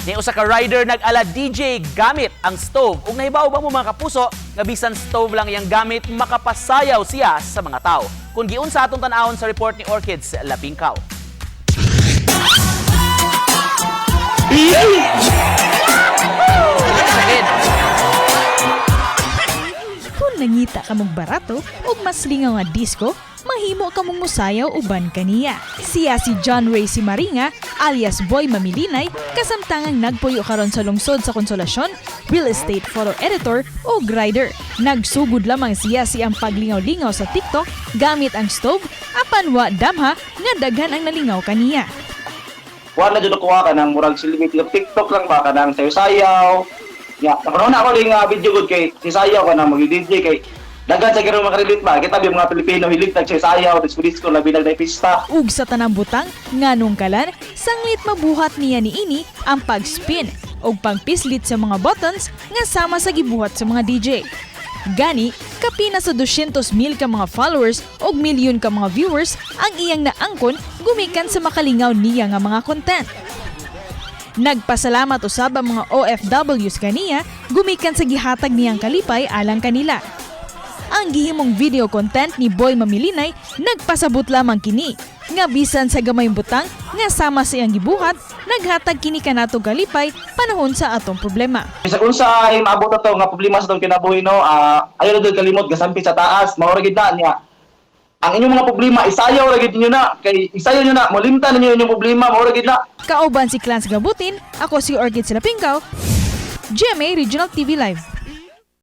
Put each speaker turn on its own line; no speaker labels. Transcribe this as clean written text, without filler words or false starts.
Ni usa ka rider nag-ala DJ gamit ang stove. Ug nahibaw ba mo, mga kapuso, nga bisan stove lang iyang gamit, makapasayaw siya sa mga tao? Kung giunsa, atong tan-awon sa report ni Orchids Lapingkaw. Sakit.
Kung nangita ka mong barato ug mas lingaw nga disco, mahimo ka mong musayaw uban kaniya. Siya si John Ray Simaringa alias Boy Mamilinay, kasamtangang nagpuyo karon sa lungsod sa Konsolasyon, real estate photo editor o rider. Nagsugod lamang siya siyang paglingaw-lingaw sa TikTok gamit ang stove, apan wa damha nga daghan ang nalingaw kaniya.
Kuha na jud ako ka ng murag silbi TikTok lang ba, kanang sayo-sayaw. Ya, nakaroon ako ning video good kay si sayaw ka nang mag-DJ kay daghan sa gero makarelate ba. Kita ba mga Pilipino hilig tag sayaw, disco disco, labi na pista.
Ug sa tanang butang nganong kalan, sanglit mabuhat niya niini ang pag-spin ug pagpislit sa mga buttons nga sama sa gibuhat sa mga DJ. Gani, kapina sa 200 mil ka mga followers ug milyon ka mga viewers ang iyang naangkon gumikan sa makalingaw niya nga mga content. Nagpasalamat usab ang mga OFWs kaniya gumikan sa gihatag niyang kalipay alang kanila. Ang gihimong video content ni Boy Mamilinay nagpasabot lamang kini nga bisan sa gamayng butang nga sama sa iyang gibuhat, naghatag kini kanato kalipay panahon sa atong problema.
Bisag unsa ay maabot ato nga problema sa atong kinabuhi, no, ayo na kalimot gasampit sa taas, mao ra gid na niya. Ang inyong mga problema, isayaw ra gid ninyo na kay isayaw niyo na, molimtan ninyo inyong problema, mao ra gid na.
Kauban si Clans Gabutin, ako si Orchid Silapingkaw, GMA Regional TV Live.